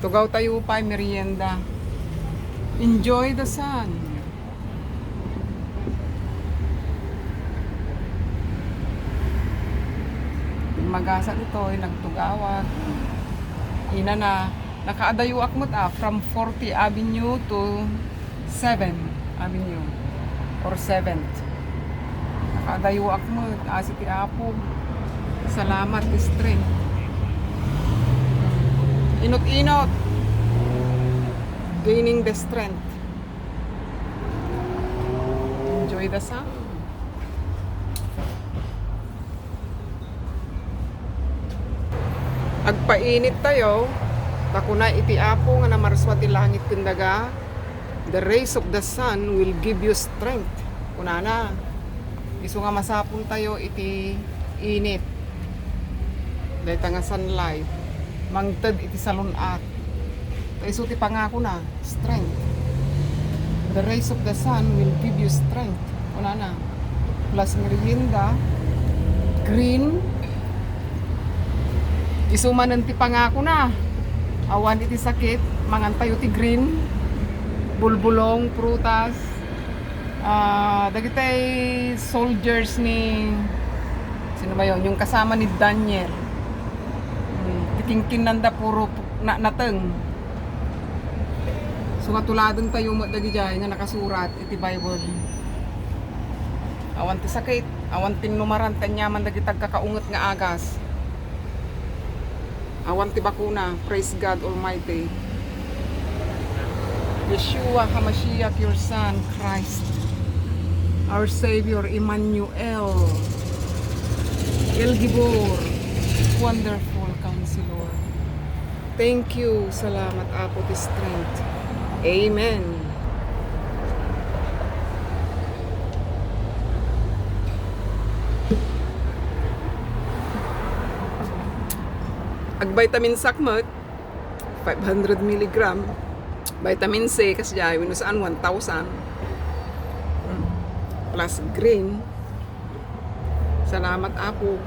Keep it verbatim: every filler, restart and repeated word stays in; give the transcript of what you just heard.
Tugaw tayo pay merienda. Enjoy the sun. Magasa ditoy, nagtugawak. Ina na, nakaadayoak met, ah, from forty Avenue to seven Avenue or seventh. Nakaadayoak met, asi ti Apo. Salamat, strength. Inot-inot. Gaining the strength. Enjoy the sun. Agpainit tayo, ta kuna iti Apo nga namarsua ti langit ken daga, "The rays of the sun will give you strength," kunana. Isu nga masapul tayo iti init. Dayta nga sunlight, mangted iti salun-at. Ta isu ti pangakona, strength. "The rays of the sun will give you strength," kunana. Plus merienda, green. Isu manen ti pangakona. Awan iti sakit, mangan tayo ti green. Bulbulong, prutas. Ah, dagiti soldiers ni, sino ba yun? Yung kasama ni Daniel. Hmm, ti kinkinnanda puro pu-, na-, nateng. So, nga tuladen tayo met dagidiay nga nakasurat iti Bible. Awan ti sakit, awan ti numaran, ti aniaman dagiti agkakaunget nga agas. Awan ti bakuna. Praise God Almighty. Yeshua HaMashiach, your Son, Christ, our Savior, Emmanuel, El Gibor, Wonderful Counselor. Thank you. Salamat, Apo, ti strength. Amen. Agvitamin C met, five hundred milligram. Vitamin C, kasdiay, wenno saan, one thousand. Mm. Plus green. Salamat, Apo.